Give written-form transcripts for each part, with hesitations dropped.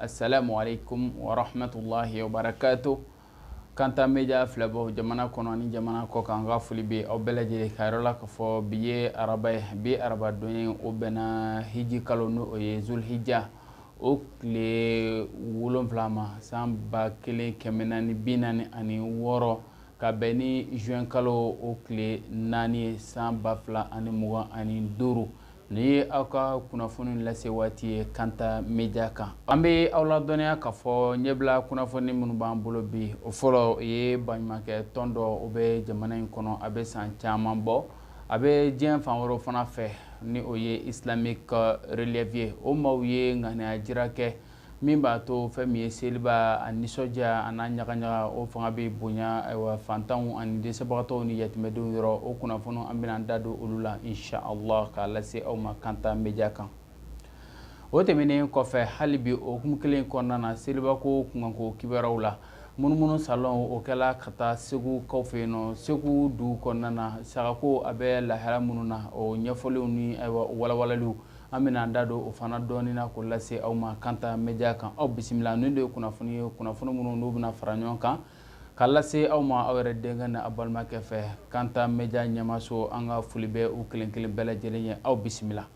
Assalamu alaikum wa rahmatullahi wa barakatuh. Kanta Media filɛbɔ jamana kɔnɔ ni jamana kɔ kan, an ka foli bɛ aw bɛɛ lajɛlen ka yɔrɔ la k'a fɔ bi ye araba ye. Bi araba don ye, o bɛnna hiji kalo, n'o ye Zulhijja, o tile 7 ma, san 1446, ka bɛn ni juin kalo o tile 4 ye, san 2025. Nin ye aw ka kunnafoni lase waati ye Kanta Media kan. An bɛ aw ladɔnniya k'a fɔ ɲɛbila kunnafoni minnu b'an bolo bi, o fɔlɔ ye baɲumankɛ tɔn dɔ, o bɛ jamana in kɔnɔ, a bɛ san caman bɔ, a bɛ diɲɛ fan wɛrɛw fana fɛ, ni o ye Islamic Relief ye. O maaw ye ŋaniya jira kɛ min b'a to fɛn min ye seliba a nisɔndiya a n'a ɲagaɲaga, o fanga bɛ bonya, ayiwa, fantanw ani dɛsɛbagatɔw ni yatimɛdenw yɔrɔ. O kunnafoni, an bɛna an da don olu la inshallah k'a lase aw ma Kanta Media kan. O tɛmɛnen kɔfɛ, hali bi o hukumu kelen kɔnɔna na, selibako kunkanko kibaruyaw la, munumunu salon o kɛla ka taa Segu kaw fɛ yen nɔ, Segu dugu kɔnɔna na, sagako a bɛ lahala minnu na, o ɲɛfɔliw ni, ayiwa, o walawalaliw, an bɛna an da don o fana dɔɔni na k'o lase aw ma Kanta Media kan. Aw bisimila. Nin de ye kunnafoni ye, kunnafoni minnu n'u bɛna fara ɲɔgɔn kan ka lase aw ma, aw yɛrɛ denkɛ ni aw balimakɛ fɛ, Kanta Media ɲɛmaso. An ka foli bɛ u kelen kelen bɛɛ lajɛlen ye. Aw bisimila.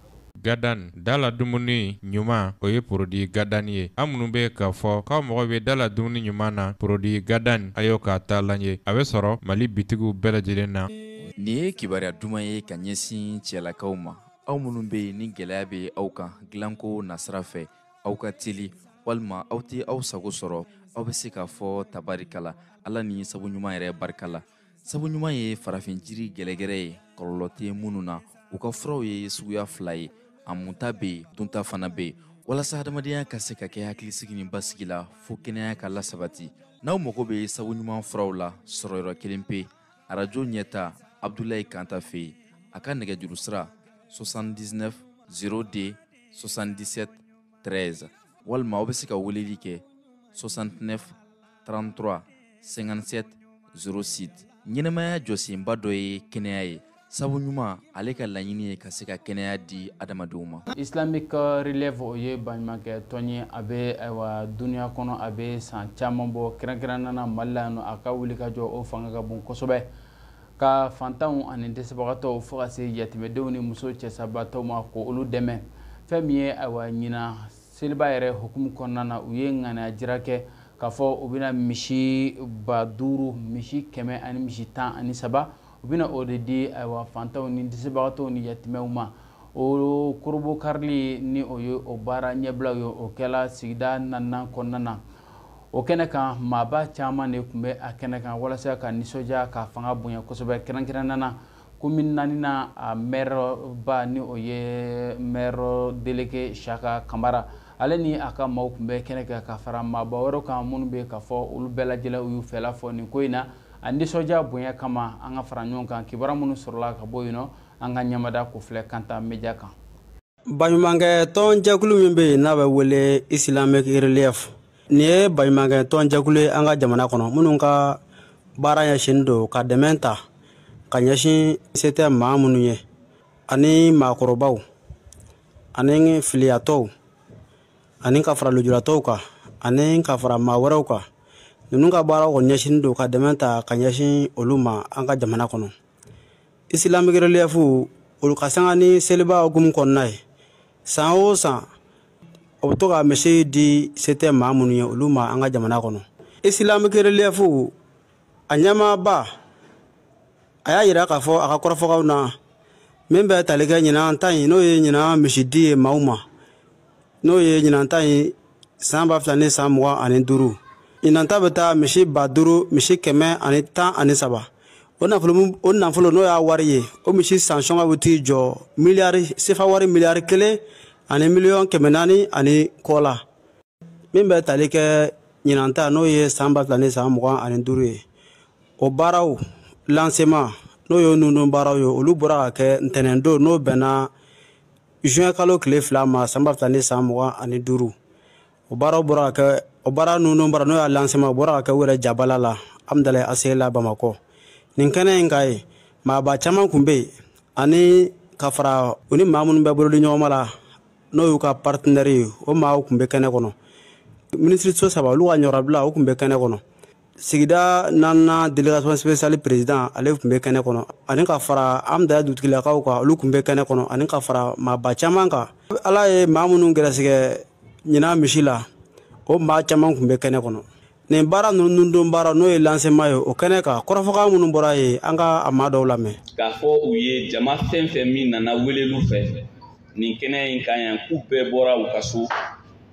Gadan dala dumuni ɲuman, o ye produit Gadan ye. An minnu bɛ k'a fɔ k'aw mago bɛ dala dumuni ɲuman na, produit Gadan, a y'o k'a taalan ye. A bɛ sɔrɔ Mali bitigiw bɛɛ lajɛlen na. Nin ye kibaruya duman ye ka ɲɛsin cɛlakaw ma, aw minnu bɛ yen ni gɛlɛya bɛ aw kan dilanko nasira fɛ, aw ka teli walima aw tɛ aw sago sɔrɔ. Aw bɛ se k'a fɔ tabarikala, Ala ni sabu ɲuman yɛrɛ barika la. Sabu ɲuman ye farafin jiri gɛlɛgɛrɛ ye, kɔlɔlɔ tɛ minnu na. U ka furaw ye suguya fila ye: a munta bɛ yen, dunta fana bɛ yen, walasa adamadenya ka se ka kɛ hakilisigi ni basigi la, fo kɛnɛya ka lasabati. N'aw mago bɛ sabu ɲuman furaw la, sɔrɔ yɔrɔ kelen pe, arajo ɲɛta, Abdulayi Kanta fɛ yen. A ka nɛgɛjuru sira 79 02 77 13, walima aw bɛ se ka weleli kɛ 69 33 57 06. Ɲɛnɛmaya jɔsenba dɔ ye kɛnɛya ye. Sabu ɲuman, ale ka laɲini ye ka se ka kɛnɛya di adamadenw ma. Islamic Relief, o ye baɲumankɛ tɔn ye, a bɛ, ayiwa, duniya kɔnɔ, a bɛ san caman bɔ, kɛrɛnkɛrɛnnenya na Mali la yan nɔ. A ka wulikajɔ o fanga ka bon kosɛbɛ ka fantanw ani dɛsɛbagatɔw, fo ka se yatimɛdenw ni muso cɛsabatɔw ma, ko olu dɛmɛ. Fɛn min ye, ayiwa, ɲinan seliba yɛrɛ hukumu kɔnɔna na, u ye ŋaniya jira kɛ k'a fɔ u bɛna misi 5000, misi 100 ani misi 13, u bɛna o de di, ayiwa, fantanw ni dɛsɛbagatɔw ni yatimɛw ma. O korobokarili ni o ye o baara ɲɛbilaw ye, o kɛla sigida naaninan kɔnɔna na. O kɛnɛ kan, maaba caman de tun bɛ a kɛnɛ kan walasa ka nisɔndiya, ka fanga bonya kosɛbɛ. Kɛrɛnkɛrɛnnenya na, commune naaninan a maire ba, ni o ye maire délégué Saka Kamara, ale ni a ka maaw tun bɛ kɛnɛ kan, ka fara maaba wɛrɛw kan minnu bɛ k'a fɔ olu bɛɛ lajɛlen u y'u fɛla fɔ nin ko in na, a nisɔndiya bonya kama. An ka fara ɲɔgɔn kan, kibaruya minnu sɔrɔla ka bɔ yen nɔ, an ka ɲɛmada ko filɛ Kanta Media kan. Baɲumankɛ tɔn jɛkulu min bɛ yen n'a bɛ wele Islamic Relief, nin ye baɲumankɛ tɔn jɛkulu ye an ka jamana kɔnɔ, minnu ka baara ɲɛsinnen don ka dɛmɛ ta ka ɲɛsin se tɛ maa minnu ye, ani maakɔrɔbaw ani filiyatɔw, ani ka fara lujuratɔw kan, ani ka fara maa wɛrɛw kan. Ninnu ka baara kɔni ɲɛsinnen don ka dɛmɛ ta ka ɲɛsin olu ma an ka jamana kɔnɔ. Islamic Relief, olu ka sanga ni seliba hukumu kɔnɔna ye, san o san o bɛ to ka misi di se tɛ maa minnu ye olu ma an ka jamana kɔnɔ. Islamic Relief a ɲɛmaaba, a y'a yira k'a fɔ a ka kɔrɔfɔkaw na, min bɛ tali kɛ ɲinan ta in, n'o ye ɲinan misidi ye maaw ma, n'o ye ɲinan ta in, san 2025, ɲinan ta bɛ taa misi 5000, misi 113. O nafolo, o nafolo n'o y'a wari ye, o misi san sɔngɔ bɛ t'i jɔ miliyari sefa wari miliyari 1 ani miliyɔn 400 ani kɔ la. Min bɛ tali kɛ ɲinan ta, n'o ye san 2025 ye, o baaraw lancement, n'o ye nunu baaraw ye, olu bɔra ka kɛ ntɛnɛn don, n'o bɛnna juin kalo tile 2 ma, san 2025. O baaraw bɔra ka kɛ, o baara nunu baara, n'o y'a lancement, o bɔra ka kɛ u yɛrɛ jabala la, Amudalayi ACI la Bamakɔ. Nin kɛnɛ in ka ye, maaba caman kun bɛ yen, ani ka fara u ni maa minnu bɛ bolodi ɲɔgɔnma la, n'o y'u ka partenaire ye, o maaw tun bɛ kɛnɛ kɔnɔ. Minisiriso saba olu ka ɲɔrɔbila o tun bɛ kɛnɛ kɔnɔ. Sigida naaninan délégation spéciale président ale tun bɛ kɛnɛ kɔnɔ, ani ka fara Amdala dugutigilakaw kan, olu tun bɛ kɛnɛ kɔnɔ, ani ka fara maaba caman kan. Ala ye maa minnu gɛrɛsɛgɛ ɲinan misi la, o maa caman tun bɛ kɛnɛ kɔnɔ. Nin baara ninnu don baara n'o ye lancement ye o kɛnɛ kan, kɔrɔfɔkan minnu bɔra yen, an ka a maa dɔw lamɛn. K'a fɔ u ye jama fɛn fɛn min nana weleliw fɛ nin kɛnɛ in kan yan, k'u bɛɛ bɔra u ka so,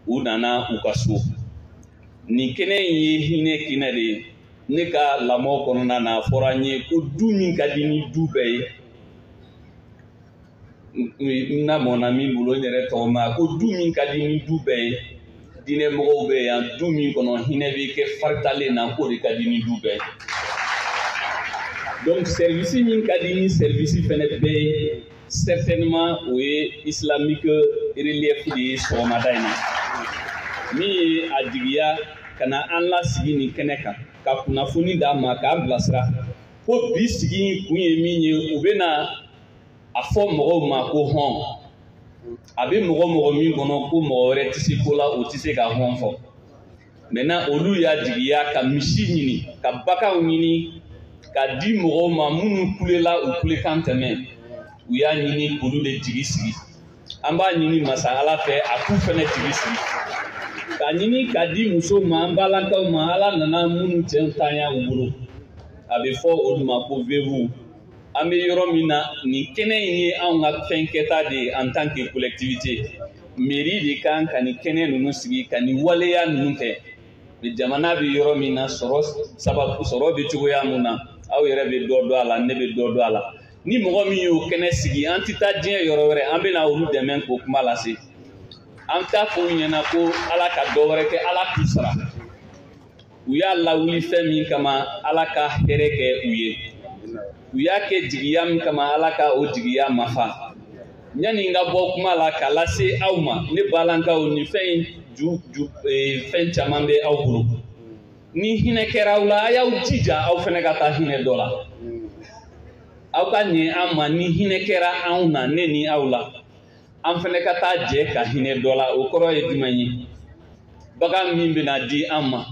u nana u ka so. Nin kɛnɛ in ye hinɛ kɛnɛ de ye. Ne ka lamɔ kɔnɔna na, a fɔra n ye ko du min ka di ni du bɛɛ ye, n lamɔna min bolo, n yɛrɛ tɔgɔ ma ko du min ka di ni du bɛɛ ye, diinɛmɔgɔw bɛ yan, du min kɔnɔ hinɛ bɛ kɛ faritalen na, k'o de ka di ni du bɛɛ ye. Donc service min ka di ni service fɛnɛ bɛɛ ye, certainement o ye Islamique Relief de ye sɔgɔmada in na, min ye a jigiya ka na an lasigi nin kɛnɛ kan, ka kunnafoni d'an ma, k'an bilasira ko bi sigi in kun ye min ye. U bɛna a fɔ mɔgɔw ma ko hɔn, a bɛ mɔgɔ mɔgɔ min kɔnɔ ko mɔgɔ wɛrɛ tɛ se ko la, o tɛ se ka hɔn fɔ. Maintenant olu y'a jigiya ka misi ɲini, ka baganw ɲini ka di mɔgɔw ma minnu kulela u kulekan tɛmɛ, u y'a ɲini k'olu de jigi sigi. An b'a ɲini masa Ala fɛ a k'u fɛnɛ jigi sigi, k'a ɲini k'a di musow ma, an balakaw ma. Ala nana minnu cɛ tanya u bolo, a bɛ fɔ olu ma ko veuve. An bɛ yɔrɔ min na, nin kɛnɛ in ye anw ka fɛn kɛta de ye en tant que collectivité. Mairie de kan ka nin kɛnɛ ninnu sigi, ka nin waleya ninnu kɛ. Jamana bɛ yɔrɔ min na, sɔrɔ sababu sɔrɔ bɛ cogoya mun na, aw yɛrɛ bɛ dɔ dɔn a la, ne bɛ dɔ dɔn a la. Ni mɔgɔ min y'o kɛnɛ sigi, an tɛ taa diɲɛ yɔrɔ wɛrɛ, an bɛ na olu dɛmɛ k'o kuma lase. An t'a fɔ u ɲɛna ko Ala ka dɔ wɛrɛ kɛ, Ala k'u sara. U y'a lawuli fɛn min kama, Ala ka hɛrɛ kɛ u ye. U y'a kɛ jigiya min kama, Ala ka o jigiya mafa. Yanni n ka bɔ kuma la k'a lase aw ma, ne balankaw, nin fɛn in ju ju fɛn caman bɛ aw bolo. Ni hinɛ kɛra aw la, a y'aw jija aw fɛnɛ ka taa hinɛ dɔ la. Aw ka ɲɛ an ma, ni hinɛ kɛra anw na, ne ni aw la, an fɛnɛ ka taa jɛ ka hinɛ dɔ la. O kɔrɔ ye jumɛn ye? Bagan min bɛna di an ma,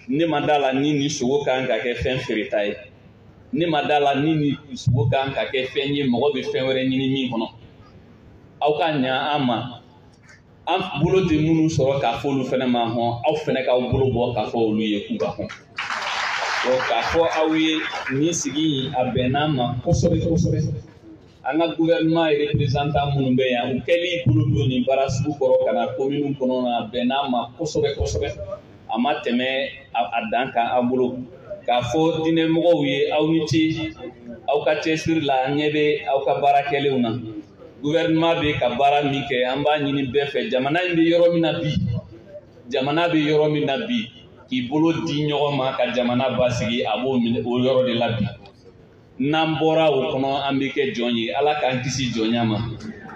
ne ma da la ni nin sogo kan ka kɛ fɛn feereta ye, ne ma da la ni nin sogo kan ka kɛ fɛn ye mɔgɔ bɛ fɛn wɛrɛ ɲini min kɔnɔ. Aw ka ɲa an ma, an bolo tɛ minnu sɔrɔ k'a fɔ olu fɛnɛ ma hɔn, aw fɛnɛ k'aw bolo bɔ k'a fɔ olu ye k'u ka hɔn. Donc k'a fɔ aw ye, nin sigi in a bɛnna an ma kosɛbɛ kosɛbɛ. An ka gouvernement représentant minnu bɛ yan, u kɛli bolo don nin baara sugu kɔrɔ ka na commune kɔnɔ na, a bɛnna an ma kosɛbɛ kosɛbɛ. A ma tɛmɛ a dan kan an bolo. K'a fɔ diinɛmɔgɔw ye, aw ni ce aw ka cɛsiri la, an ɲɛ bɛ aw ka baara kɛlenw na. Gouvernement bɛ ka baara min kɛ, an b'a ɲini bɛɛ fɛ. Jamana in bɛ yɔrɔ min na bi, jamana bɛ yɔrɔ min na bi, k'i bolo di ɲɔgɔn ma ka jamana basigi, a b'o minɛ o yɔrɔ de la bi. N'an bɔra o kɔnɔ, an bɛ kɛ jɔn ye. Ala k'an kisi jɔnya ma.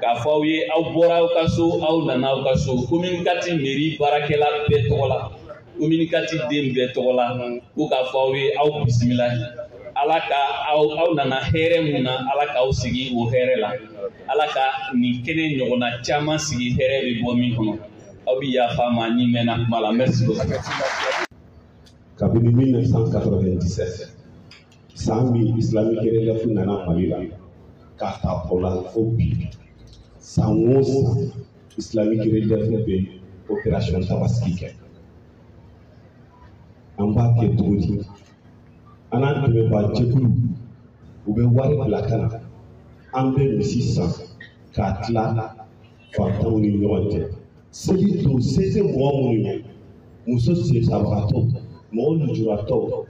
K'a fɔ aw ye, aw bɔra aw ka so, aw nana aw ka so, commune 4 mairie baarakɛla bɛɛ tɔgɔ la, commune 4 den bɛɛ tɔgɔ la, ko k'a fɔ aw ye, aw bisimila. Ala ka aw nana hɛrɛ mun na, Ala k'aw sigi o hɛrɛ la. Ala ka nin kɛnɛ ɲɔgɔnna caman sigi, hɛrɛ bɛ bɔ min kɔnɔ. Aw bɛ yafa ma ni mɛnna kuma la. Merci beaucoup. Kabini 1997, san min Islamic Relief nana Mali la, k'a ta o la fo bi, san o san Islamic Relief bɛ opération Tabaski kɛ. An b'a kɛ cogo di? An n'an dɛmɛbaa jɛkulu, u bɛ wari bila ka na, an bɛ misi san k'a tila fantanw ni ɲɔgɔn cɛ. Seli don, se tɛ mɔgɔ minnu ye, muso sensabagatɔw, mɔgɔ lujuratɔw,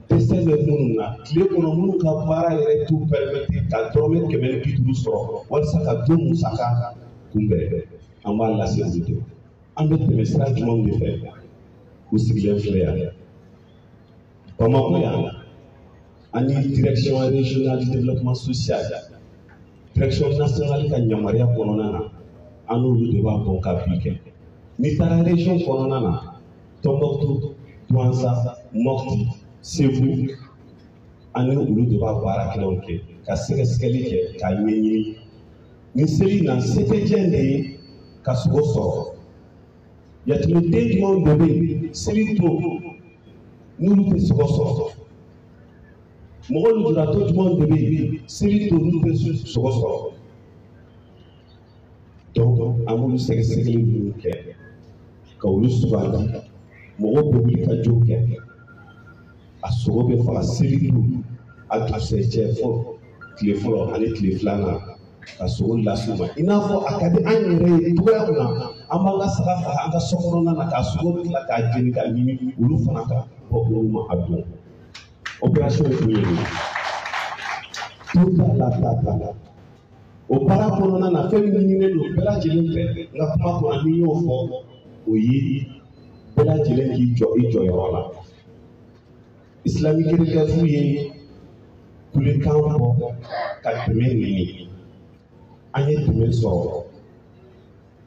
dɛsɛ bɛ minnu na tile kɔnɔ, minnu ka baara yɛrɛ t'u permettre ka dɔrɔmɛ 150 sɔrɔ walasa ka don musaka kunbɛn, an b'a lase olu de ma. An bɛ tɛmɛ sira jumɛnw de fɛ? U sigilen filɛ yan Bamakɔ yan, ani direction régionale du développement social, direction nationale ka yamaruya kɔnɔna na, an n'olu de b'a bɔn ka bi kɛ. N'i taara région kɔnɔna na, Tombouctou, Douentza, Mopti, Segu, an ni olu de b'a baara kelenw kɛ, ka sɛgɛsɛgɛli kɛ k'a ɲɛɲini. Nin seli na, se tɛ jɛn de ye ka sogo sɔrɔ. Yatimɛden jumɛnw de bɛ yen seli don n'olu tɛ sogo sɔrɔ? Mɔgɔ lujuratɔ jumɛnw de bɛ yen seli don n'olu tɛ sogo sɔrɔ? Donc an b'olu sɛgɛsɛgɛli ninnu kɛ ka olu sugandi. Mɔgɔw bɛ wuli ka jɔ kɛ, a sogo bɛ faga seli don, a dugusɛjɛ fɔ tile fɔlɔ ani tile filanan, ka sogo las'u ma. I n'a fɔ a ka di an yɛrɛ ye cogoya min na, an b'an ka saga faga an ka so kɔnɔna na k'a sogo tila k'a jeni k'a ɲimi, olu fana ka bɔ olu ma a dun. Opération ye kun ye nin ye. To t'a la, ta t'a la. O baara kɔnɔna na, fɛn min ɲininen don bɛɛ lajɛlen fɛ, n ka kuma kɔnɔ ni n y'o fɔ, o ye bɛɛ lajɛlen k'i jɔ i jɔyɔrɔ la. Islamic Relief ye kulekan bɔ ka dɛmɛ ɲini. An ye dɛmɛ sɔrɔ.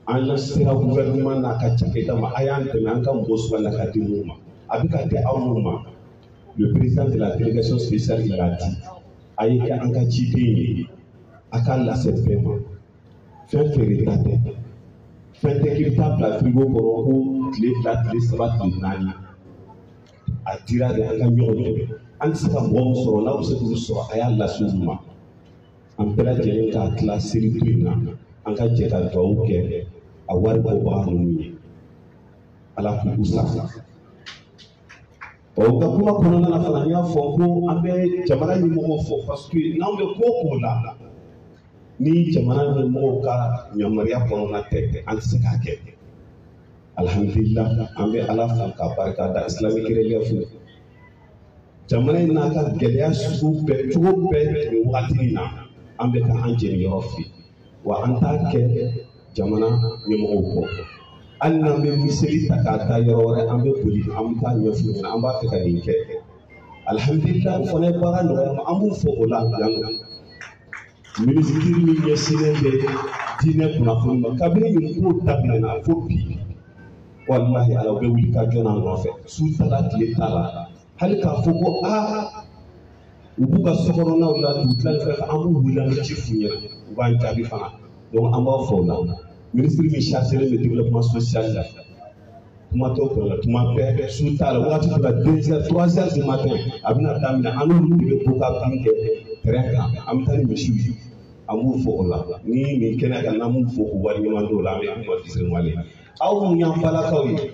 An sera gouvernement n'a ka cakɛda ma, a y'an dɛmɛ an ka mɔgɔ sugandi ka di mun ma. A bɛ ka di aw minnu ma, le président de la délégation spéciale, il a dit, a ye kɛ an ka ciden ye, a k'a lase bɛɛ ma. Fɛn feereta tɛ, fɛn tɛ k'i bɛ taa bila frigo kɔnɔ ko tile 2, tile 3, tile 4. A dira de, an ka ɲɔgɔn dɛmɛ. An tɛ se ka mɔgɔ min sɔrɔ, n'aw bɛ se k'olu sɔrɔ, a y'a lase olu ma. An bɛɛ lajɛlen k'a tila seli to in na, an ka jɛ ka dugawu kɛ a wari bɔbaga ninnu ye, Ala k'u sara. Ɔ, u ka kuma kɔnɔna na fana, n y'a fɔ ko an bɛ jamana ɲɛmɔgɔw fɔ, parce que n'anw bɛ ko o ko la, ni jamana ɲɛmɔgɔw ka yamaruya kɔnɔna tɛ, an tɛ se k'a kɛ. Alhamdulillah, an bɛ Ala fo ka barika da Islamic Relief. Jamana in n'a ka gɛlɛya sugu bɛɛ, cogo bɛɛ, nin wagati in na, an bɛ ka an jeniyɔrɔ fi wa an t'a kɛ jamana ɲɛmɔgɔw kɔ. Hali n'an bɛ miseli ta k'a da yɔrɔ wɛrɛ, an bɛ boli, an bɛ taa ɲɛf'u ɲɛna, an b'a fɛ ka nin kɛ. Alhamdulillah, o fana ye baara nɔgɔya ma, an b'u fo o la yan nɔ. Minisiri min ɲɛsinnen bɛ diinɛ kunnafoni ma, kabini nin ko daminɛna fo bi, walahi Ala, u bɛ wuli ka jɔ n'an nɔfɛ, su ta la, tile ta la. Hali k'a fɔ ko aa, u b'u ka sokɔnɔnaw la dugutila ni fɛn, an b'u wele, an bɛ ci f'u ɲɛna, u b'an jaabi fana. Donc an b'a fɔ o la, minisiri min chargé bɛ développement social la, kuma t'o kɔnɔ, tuma bɛɛ, su t'a la, waati dɔ la, 2 heures, 3 heures du matin, a bɛna daminɛ, an n'olu de bɛ bɔ ka bin kɛ terrain kan, an bɛ taa ni misiw ye. An b'u fo o la ni nin kɛnɛ kan, n'an b'u fo k'u waleɲuman dɔn o la, an bɛ kuma fisiri wale. Aw mun y'an balakaw ye,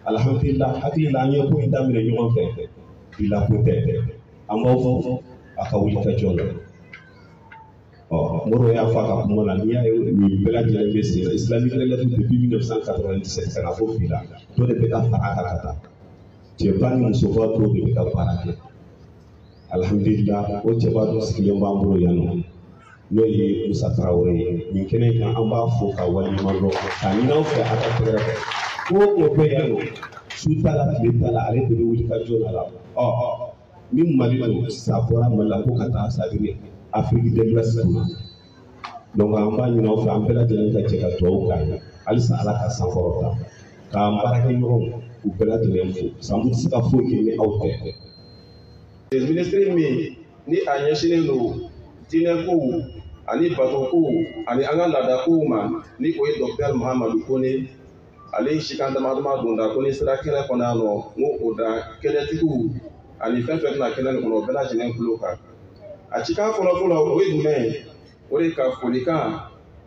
alhamdulillah, hakili la an ye ko in daminɛ ɲɔgɔn fɛ, bi la ko tɛ. An b'aw fo a ka wuli ka jɔ la. Ɔ, Moro y'a fɔ a ka kuma la, n'i y'a ye nin bɛɛ lajɛlen bɛ sen na, Islamic Relief depuis 1997 ka na fo bi la, dɔ de bɛ ka fara a kan ka taa. Cɛba ni musoba dɔw de bɛ ka baara kɛ. Alhamdulillah, o cɛba dɔ sigilen b'an bolo yan nɔ, n'o ye Musa Tarawele ye. Nin kɛnɛ in kan, an b'a fo ka waleɲuman dɔn, k'a ɲini aw fɛ a ka tɛgɛrɛ fɔ. Ko o bɛ yan nɔ, su t'a la, tile t'a la, ale de bɛ wuli ka jɔ la. Ɔ, ni Mali don, sa bɔra Mali la ko ka taa, c'est à dire Afrique de l'Ouest kunna. Donc an b'a ɲini aw fɛ, an bɛɛ lajɛlen ka jɛ ka dugawu k'a ye halisa, Ala ka sankɔrɔta, k'an baarakɛɲɔgɔnw u bɛɛ lajɛlen fo. Sanbu tɛ se ka foyi kɛ ni aw tɛ. Minisiri min ni a ɲɛsinnen don diinɛkow ani batokow ani an ka laadakow ma, ni o ye Docteur Mahamadu Kone, ale ye sikan dama dama donda ko ni sera kɛnɛ kɔnɔ yan nɔ, n ko o da kɛnɛtigiw ani fɛn fɛn bɛna kɛnɛ nin kɔnɔ, o bɛɛ lajɛlen tulo kan. A cikan fɔlɔ-fɔlɔ, o ye jumɛn ye? O de ka folikan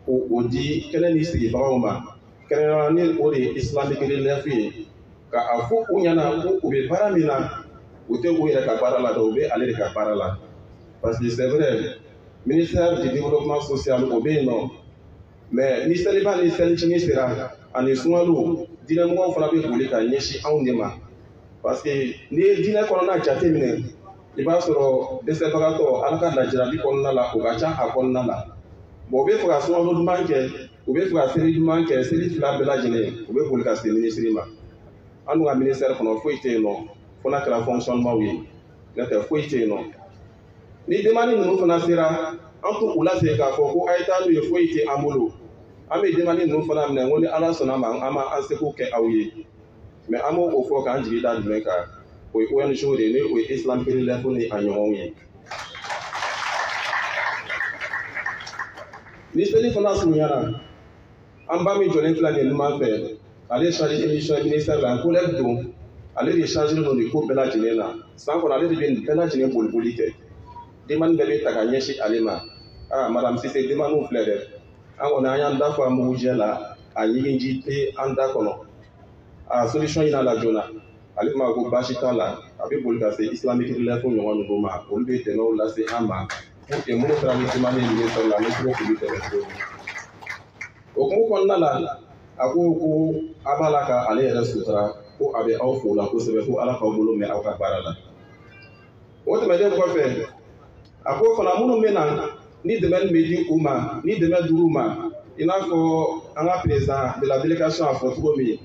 k'o o di kɛnɛ ni sigibagaw ma, kɛrɛnkɛrɛnnenya ni o de ye Islamic Relief ye, ka a fɔ u ɲɛna ko u bɛ baara min na, u tɛ u yɛrɛ ka baara la dɛ, u bɛ ale de ka baara la. Parce que c'est vrai, ministère du développement social, o bɛ yen nɔ, mais ni seliba ni selicinin sera ani sunkalo, diinɛmɔgɔw fana bɛ boli ka ɲɛsin anw de ma. Parce que n'i ye diinɛ kɔnɔna jateminɛ, i b'a sɔrɔ dɛsɛbagatɔ, Ala ka lajarabi kɔnɔna la, o ka ca a kɔnɔna la. Bon, u bɛ fɛ ka sunkalo duman kɛ, u bɛ fɛ ka seli duman kɛ, seli fila bɛɛ lajɛlen, u bɛ boli ka se minisiri ma. An dun ka ministère kɔnɔ, foyi tɛ yen nɔ fo n'a kɛra fonctionnement ye, n'o tɛ foyi tɛ yen nɔ. Ni demande ninnu fana sera, an t'u u lasegin k'a fɔ ko a ye taa n'u ye, foyi tɛ an bolo. An bɛ demande ninnu fana minɛ, n ko ni Ala sɔnna ma, an b'an seko kɛ aw ye. Mais an b'o fɔ k'an jigi da jumɛn kan? O ye ONG de ye, ni o ye Islamic Relief ni a ɲɔgɔnw ye. Ni seli fana surunyana, an ba min jɔlen filɛ nin ye numan fɛ, Ale ye chargé de mission ministère la, n collègue don, ale de chargé don nin ko bɛɛ lajɛlen na. San kɔnɔ ale de bɛ nin bɛɛ lajɛlen boliboli kɛ. Demande bɛɛ bɛ ta ka ɲɛsin ale ma. Aa madame Cissé, demande filɛ dɛ, an kɔni an y'an da fɔ a mugujɛ la, a ɲiginji tɛ an da kɔnɔ, a solution ɲini a la joona. Ale ma ko baasi t'a la, a bɛ boli ka se Islamic Relief ɲɔgɔn ninnu ma, olu bɛ dɛmɛw lase an ma pour que minnu taara ni demande ye ministère la, an bɛ se k'olu dɛmɛ cogo min. O hukumu kɔnɔna la, a ko ko a b'a la ka ale yɛrɛ sutura, ko a bɛ aw fo la kosɛbɛ, ko Ala k'aw bolo mɛn aw ka baara la. O tɛmɛnen kɔfɛ, a ko fana minnu bɛ na ni dɛmɛ bɛ di u ma, ni dɛmɛ dir'u ma, i n'a fɔ an ka président de la délégation a fɔ cogo min,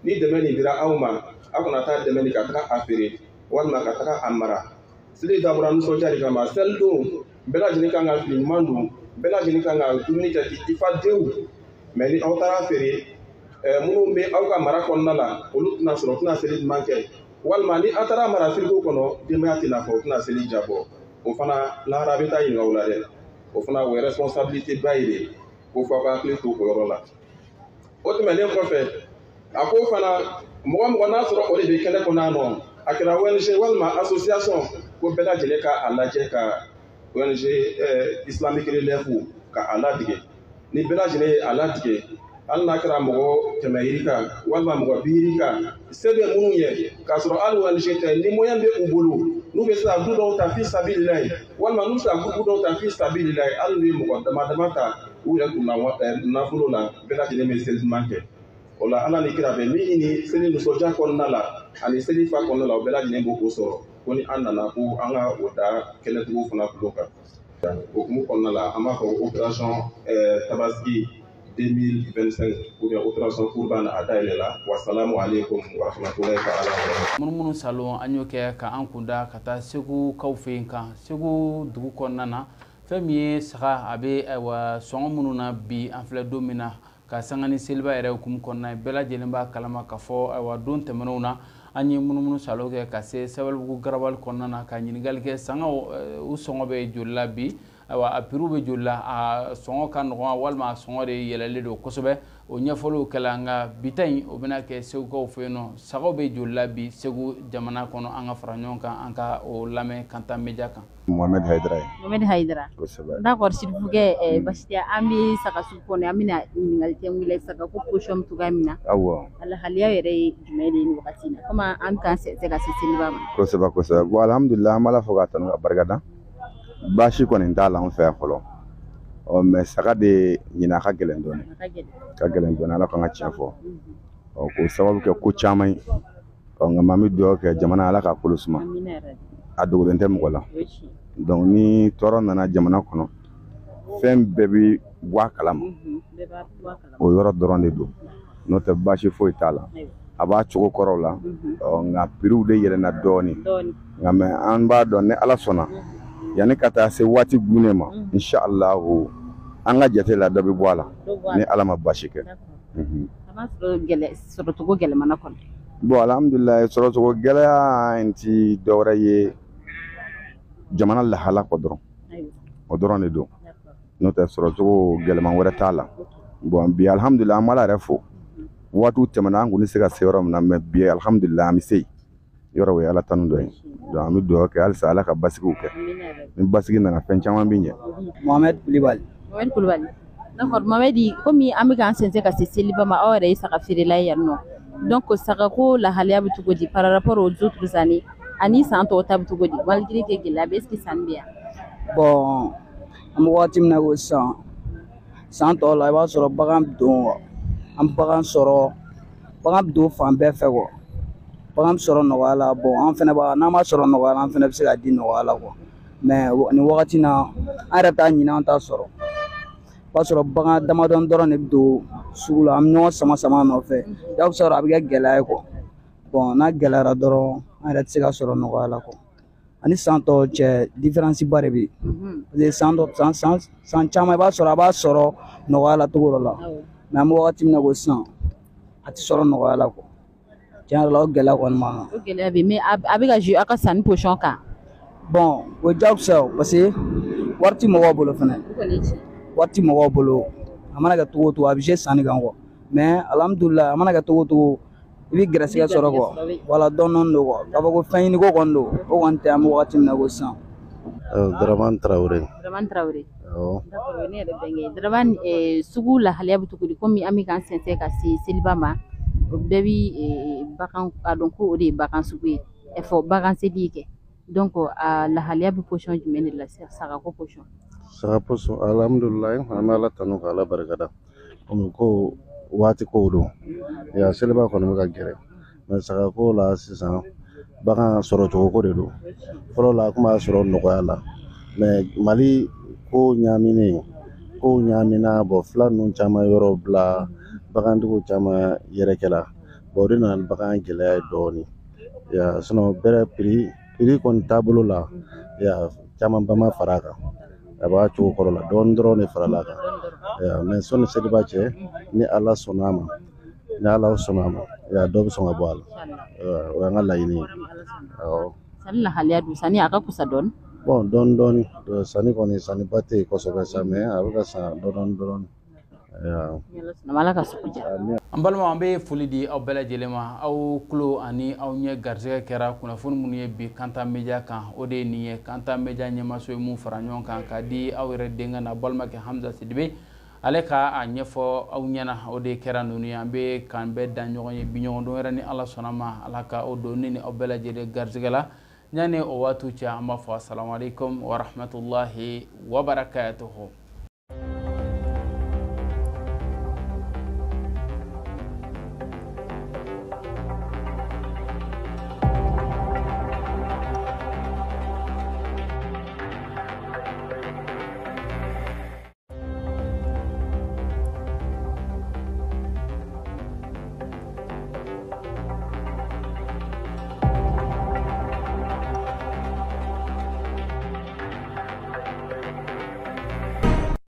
ni dɛmɛ nin dira aw ma, aw kana taa dɛmɛ nin ka taga a feere walima ka taga a mara. Seli dabɔra nisɔndiya de kama. Seli don, bɛɛ lajɛlen kan ka fini ɲuman don, bɛɛ lajɛlen kan ka dumuni kɛ k'i fa denw. Mais ni aw taara feere, minnu bɛ aw ka mara kɔnɔna la, olu tɛna sɔrɔ, tɛna seli ɲuman kɛ. Walima ni aw taara mara firigo kɔnɔ, denbaya tɛna fɔ, u tɛna seli jabɔ. O fana lahara bɛ taa ɲininka o la dɛ. O fana o ye responsabilité ba ye de, ko fɔ aw ka hakili to o yɔrɔ la. O tɛmɛnen kɔfɛ, a ko fana mɔgɔ mɔgɔ n'a sɔrɔ o de bɛ kɛnɛ kɔnɔ yan nɔ, a kɛra ONG walima association, ko bɛɛ lajɛlen ka a lajɛ ka ONG Islamic Relief ka a ladige. Ni bɛɛ lajɛlen ye a ladige, hali n'a kɛra mɔgɔ 100 yirika walima mɔgɔ 50 yirika, se bɛ minnu ye k'a sɔrɔ hali ONG tɛ, ni moyen bɛ u bolo, n'u bɛ se ka du dɔw ta fi sabililayi, walima n'u bɛ se ka groupe dɔw ta fi sabililayi, hali n'u ye mɔgɔ dama dama ta u yɛrɛ kunna nafolo la, bɛɛ lajɛlen bɛ seli ɲuman kɛ. O la Ala ni kira bɛ min ɲini seli nisɔndiya kɔnɔna la ani seli fa kɔnɔna la, o bɛɛ lajɛlen b'o sɔrɔ. Ko ni an nana ko an ka o da kɛnɛtigiw fana tulo kan. O hukumu kɔnɔna la, an b'a fɔ opération Tabaski 2025 ou bien opération Kurban a dayɛlɛ la. Wasalamu aleykum wa rahmatulahi ta'ala wa barakatuh. Munumunu salon an y'o kɛ ka an kunda ka taa Segu kaw fɛ yen kan. Segu dugu kɔnɔna na, fɛn min ye saga, a bɛ ayiwa sɔngɔ minnu na bi, an filɛ don min na ka sanga ni seliba yɛrɛ hukumu kɔnɔna ye, bɛɛ lajɛlen b'a kalama k'a fɔ ayiwa don tɛmɛnenw na an ye munumunu salo kɛ ka se Sabalibugu garabali kɔnɔna na ka ɲininkali kɛ sangaw u sɔngɔ bɛ joli la bi, ayiwa a piriw bɛ joli la, a sɔngɔ ka nɔgɔn walima a sɔngɔ de yɛlɛlen don kosɛbɛ. O ɲɛfɔliw kɛla, nka bi ta in o bɛna kɛ Segukaw fɛ yen nɔ. Sagaw bɛ joli la bi Segu jamana kɔnɔ, an ka fara ɲɔgɔn kan, an ka o lamɛn Kanta Media kan. Mohamed Haidara ye. Mohamed Haidara. Kosɛbɛ. D'accord Sirifukɛ, basi tɛ, an bɛ saga sugu kɔnɔ, an bɛna ɲininkali kɛ wuli saga ko position cogoya min na. Awɔ. A lahaliya yɛrɛ ye jumɛn de ye nin wagati in na? Komi an k'an sɛnsɛn ka se seliba ma. Kosɛbɛ kosɛbɛ. Bon alhamdulilah, an b'Ala fo k'a tanu ka barika da. Baasi kɔni t'a la an fɛ yan fɔlɔ. Ɔ mais saga de ɲinɛ a ka gɛlɛn dɔɔnin. Ka gɛlɛn dɔɔnin, Ala k'an ka tiɲɛ fɔ. Ɔ k'o sababu kɛ ko caman ye. Ɔ nka an bɛ dugawu kɛ jamana Ala k'a kolo suma. A dogolen tɛ mɔgɔ la. Donc ni tɔɔrɔ nana jamana kɔnɔ, fɛn bɛɛ bɛ bɔ a kalama. O yɔrɔ dɔrɔn de don. N'o tɛ baasi foyi t'a la. A b'a cogo kɔrɔw la. Ɔ nka prix de yɛlɛnna dɔɔnin. Nka mais an b'a dɔn ni Ala sɔnna, yanni ka taa se waati gunnen ma, inshallah an ka jate la dɔ bɛ bɔ a la ni Ala ma baasi kɛ. A b'a sɔrɔ sɔrɔcogo gɛlɛmana kɔnɔ. Bon alhamdulilah, sɔrɔcogo gɛlɛya in ti dɔwɛrɛ ye jamana lahala kɔ dɔrɔn. O dɔrɔn de don. N'o tɛ sɔrɔcogo gɛlɛman wɛrɛ t'a la. Bon bi alhamdulilah, an b'Ala yɛrɛ fo. Waatiw tɛmɛna an kun tɛ se ka se yɔrɔ min na, mais bi alhamdulilah an bɛ se yen. Yɔrɔ o ye Ala tanu dɔ ye. Donc an bɛ dugawu kɛ halisa Ala ka basigiw kɛ. Ni basigi nana fɛn caman bɛ ɲɛ. Mohamed Kulibali. Mohamed Kulibali. D'accord Mohamed, komi an bɛ k'an sɛnsɛn ka se seliba ma, aw yɛrɛ ye saga feerela ye yan nɔ. Donc sagako lahalaya bɛ cogo di par rapport aux autres années ani san tɔw ta bɛ cogo di, malgré que gɛlɛya bɛ, est ce que sanni bɛ yan? Bon an bɛ waati min na ko sisan, san tɔw la i b'a sɔrɔ bagan bɛ don, an bɛ bagan sɔrɔ, bagan bɛ don fan bɛɛ fɛ quoi. Bagan bɛ sɔrɔ nɔgɔya la. Bon an fɛnɛ b'a, n'an ma sɔrɔ nɔgɔya la, an fɛnɛ bɛ se k'a di nɔgɔya la quoi. Mais nin wagati in na, an yɛrɛ bɛ taa ɲini, an t'a sɔrɔ. O b'a sɔrɔ bagan damadɔni dɔrɔn de bɛ don sugu la, an bɛ ɲɔgɔn sama sama nɔfɛ. Jagosa a bɛ kɛ gɛlɛya ye quoi. Bon n'a gɛlɛyara dɔrɔn, an yɛrɛ tɛ se ka sɔrɔ nɔgɔya la quoi. Ani san tɔw cɛ différence ba de bɛ yen. Parce que san dɔ san san san caman i b'a sɔrɔ a b'a sɔrɔ nɔgɔya la cogo dɔ la. Mais an bɛ wagati min na ko sisan, a tɛ sɔrɔ nɔgɔya la quoi. Tiɲɛ yɛrɛ la o gɛlɛya kɔni b'an kan. O gɛlɛya bɛ yen, mais a bɛ ka jouer aw ka sanni position kan. Bon o ye jagosa ye, parce que wari ti mɔgɔw bolo fɛnɛ. Wari ti mɔgɔw bolo, a mana kɛ cogo o cogo a bɛ jouer sanni kan quoi. Mais alhamdulilah, a mana kɛ cogo o cogo, i bɛ gɛrɛsɛgɛ sɔrɔ quoi. Wala dɔɔni dɔɔni don quoi. K'a fɔ ko fɛn ɲini ko kɔni don, o kɔni tɛ, an bɛ wagati min na ko sisan. Dramane Traoré. Dramane Traoré. Awɔ. D'accord, ne yɛrɛ bɛnkɛ ye. Dramane, sugu lahalaya bɛ cogo di? Komi an bɛ k'an sɛnsɛn ka se seliba ma, bɛɛ bi bagan a dɔn ko o de ye bagan sugu ye, fɔ bagan seli kɛ. Donc a lahalaya bɛ position jumɛn de la, sagako position? Saga position, alhamdulilayi, an bɛ Ala tanu ka Ala barikada. Komi ko waati kow don. Ya seliba kɔni bɛ ka gɛrɛ. Mais sagako la sisan, bagan sɔrɔ cogo ko de don. Fɔlɔ la, a kun b'a sɔrɔ nɔgɔya la. Mais Mali ko ɲaaminen, kow ɲaamina, bon, fila ninnu caman yɔrɔ bila, bagantigiw caman yɛrɛkɛla. Bon, o de nana ni bagan gɛlɛya ye dɔɔnin. Ya sinon bɛrɛ prix kɔni taabolo la, ya camanba ma fara a kan. A b'a cogo kɔrɔ la, dɔɔnin dɔrɔn de farala a kan. Ya mais sɔnni seliba cɛ, ni Ala sɔnna a ma, ni Ala sɔnna a ma, ya dɔ bɛ sɔn ka bɔ a la. O y'an ka laɲini ye. Awɔ. Sanni lahalaya dun, sanni a ka kusa dɔɔni? Bon, dɔɔni dɔɔni. Sanni kɔni, sanniba tɛ yen kosɛbɛ sa, mais a bɛ ka san dɔɔni dɔɔni. Ala ka sugu diya. An balima, an bɛ foli di aw bɛɛ lajɛlen ma. Aw tulo ani aw ɲɛ garisɛgɛ kɛra kunnafoni minnu ye bi Kanta Media kan, o de ye nin ye. Kanta Media ɲɛmaso ye mun fara ɲɔgɔn kan k'a di aw yɛrɛ denkɛ n'a balimakɛ Hamza Sidibe, ale ka a ɲɛfɔ aw ɲɛna, o de kɛra ninnu ye. An bɛ k'an bɛɛ da ɲɔgɔn ye bi ɲɔgɔn don wɛrɛ, ni Ala sɔnna ma. Ala ka o don ne ni aw bɛɛ lajɛlen garisɛgɛ la. Yanni o waati cɛ, an b'a fɔ asalaamaaleykum wa rahmatulahi wa barakatuhu.